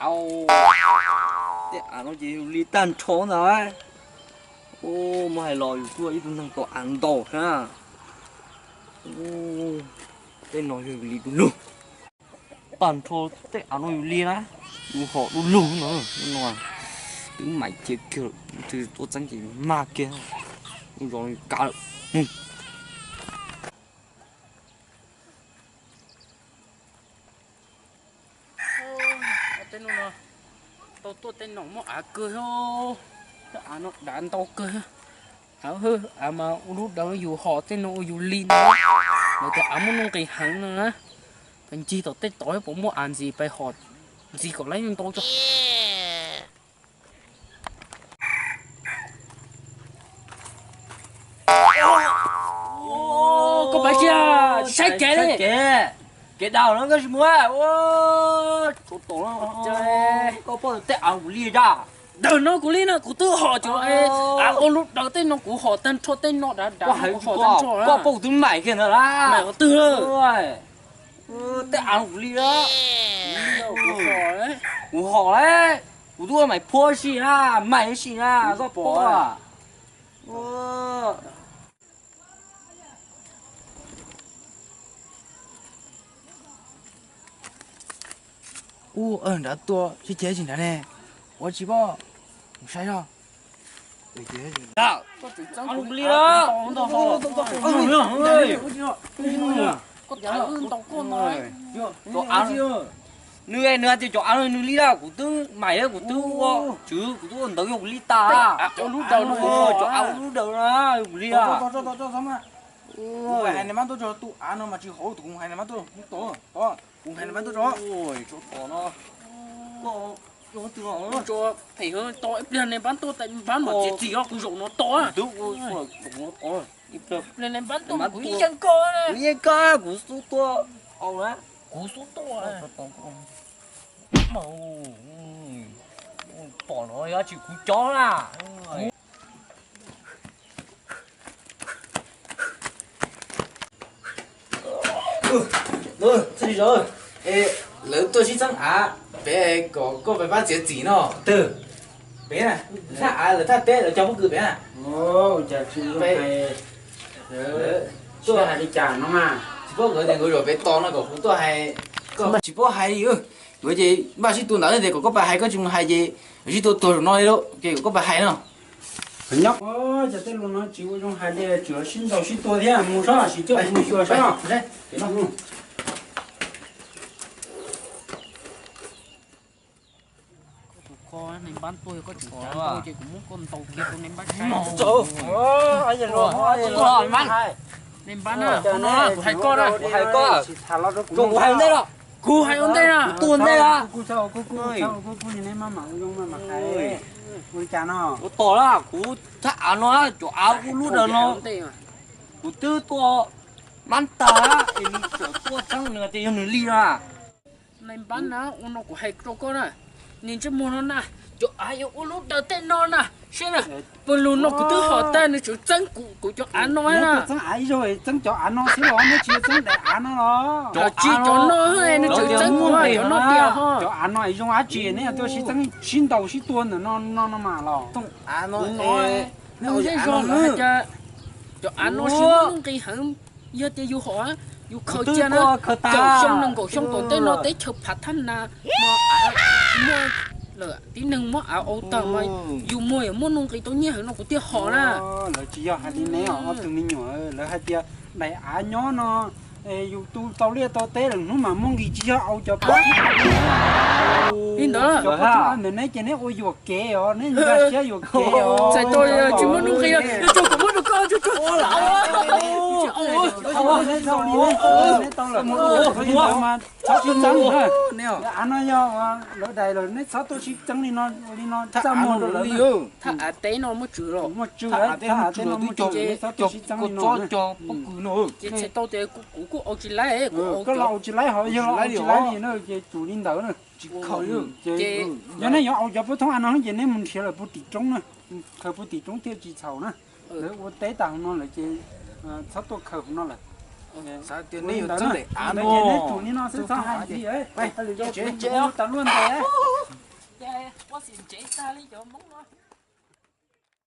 Au, tej av no ces yus li tag nrho ntag. Muab hais los yus kuj ib tug neeg tom av ntau thiab. Tej no yog yus li du lug. Tag nrho tej av no yus li na, yus hom du lug no. No twb maim cia kiag, tus tuaj txeeb ces mag kiag, ua zog yus kav lawm. Tej no tau tuaj tej no muaj av kawg, tej av no dav ntau kawg. Av mas ua lub dawm yus hom tej no ua yus li no. Lawv tias av muaj nuj nqis heev no na. Pais ncig tom tej tod puas muaj av ntxiv, pais hom ntxiv kom lawv ntau tso. Koj pais tsis saib kev li. Kev daus no koj tsis mus. Koj paub tej av kuv li a? Daws no kuv li no kuv twb hom cov av ua lub dawm tej no kuv hom tag nrho tej no dav dav, koj hom tag nrho. Koj paub kuv twb maim kiag ntawd lawm. Maim qhov twg? Tej av kuv li a. Kuv hom lawm. Kuv twb ua maim phua si na, maim si na, koj pom. Ub, nrad tuaj sib ceg tsis nrad ne, ua tsis pom, mus saib zog. Nws, nws hais tias cov av no nws li lawm, kuv twb maim, kuv twb ua tswv, kuv twb ua ntawv yog kuv li tag. Cov av ua lub dawm no kuv li lawm. Kuv hais nws mam tuaj tso, tus av no mas tsis haum tus kuv hais nws mam tuaj, kuv hais nws mam tuaj tso. Tso phem to ib pliag, nws npab tuaj, npab mam txiv txiv os, kuv zaum no to. Ib pliag nws npab tuaj kuv yeej koj, kuv yeej koj, kuv xub tuaj. Kuv xub tuaj. Pom no yog tsis kuv cov na. Lawv tuaj sib txeeb av pem kom koj pab txiav txim no. Pem na, thaj av lawv thaj teb lawv cog pob kws pem na. Tuaj hais li cas no mas tsis paub, nkawd tias nkawd zaum pem tos no kom kuv tuaj hais. Koj tsis paub hais li, yuav ces npaj sib tua ntawd tias kom koj pab hais, koj tsis mus hais ces sib tua tuag zaum no li lauj, ces kom koj pab hais no. Nyob, cas tej lus no tsis ua zoo hais li, tseem sib ntaus sib tua thiab, mus sob, sim coj kuv mus xyuas sob. Koj tus kho nws npab tuaj, yog koj tseem cav ntau ces kuv muab koj ntaus kiag rau nws npab saib. Nws npab na, kuv hais koj na, kuv hais ua ntej na, kuv hais ua ntej na. Ua li cas no? Ua tom na, kuv thaj av no, cov av ua lub dawm no, kuv twb tua mab tag es nws tseem tuaj txeeb, nws tias yog nws li na. Nai npab na, ua no kuv hais rau koj na, nws ntsej muag no na, cov av yuav ua lub dawm tej no na, saib na, pawg lug no kuv twb hom tag nws tseem txeeb kuv, kuv cov av no na. Txeeb av ib zaug txeeb cov av no xwb los neb tsis txeeb daim av no los? Cov tsis cov no nws tseem txeeb kuv cov no tiag ho. Cov av no zoo dab tsi neb tuaj sib txeeb sib ntaus sib tua ntawm no no no mas los? Nws zej zog lawm cas cov av no sib muaj nuj nqis heev. Yog tias yus hom, yus khaws cia na, kaum xyoo nees nkaum xyoo tom ntej no teb chaws phav thab nas, muaj lawm tib neeg muab av ua tag mas yus muag yuav muaj nuj nqis tau nyiaj heev no kuv thiaj hom na. Lawv tsis yog hais li ne, ob tug me nyuam, lawv hais tias daim av nyob no yus tu tau liaj tau teb lawm hnub mas muaj nqis, tsis yog au cov pab. Li ntawd, cov pab ntawm neb ces neb ua yuam kev os, neb nkag siab yuam kev os. Txais tos tsis muaj nuj nqis, tso kuv muab rau koj, tso, tso. Neb tau li, neb tau lawm, mas txhob sib txeeb na. Av no yog lawv daim lawm, neb txhob tuaj sib txeeb li no, li no txaj muag lawm. Thaj av teb no muaj tswv los? Muaj tswv, thaj av teb no muaj tswv, neb txhob tuaj sib txeeb li no. Ces txhais tau tias kuv kuj au tsis laib, koj los au tsis laib, ho yog los au tsis laib li na ces tsum li ntawd na. Yog nej yuav au cov pab thoob av no ces neb mus nrhiav lawm puag tim roob na, khaws puag tim roob thiaj tsis txhaum na. Lawv ua teb tas hauv no lawm ces txhob tuaj khaws hauv no lawm. Neb tsum li no xwb, txhob hais li, tas luaj ntes. li cov Hmoob no.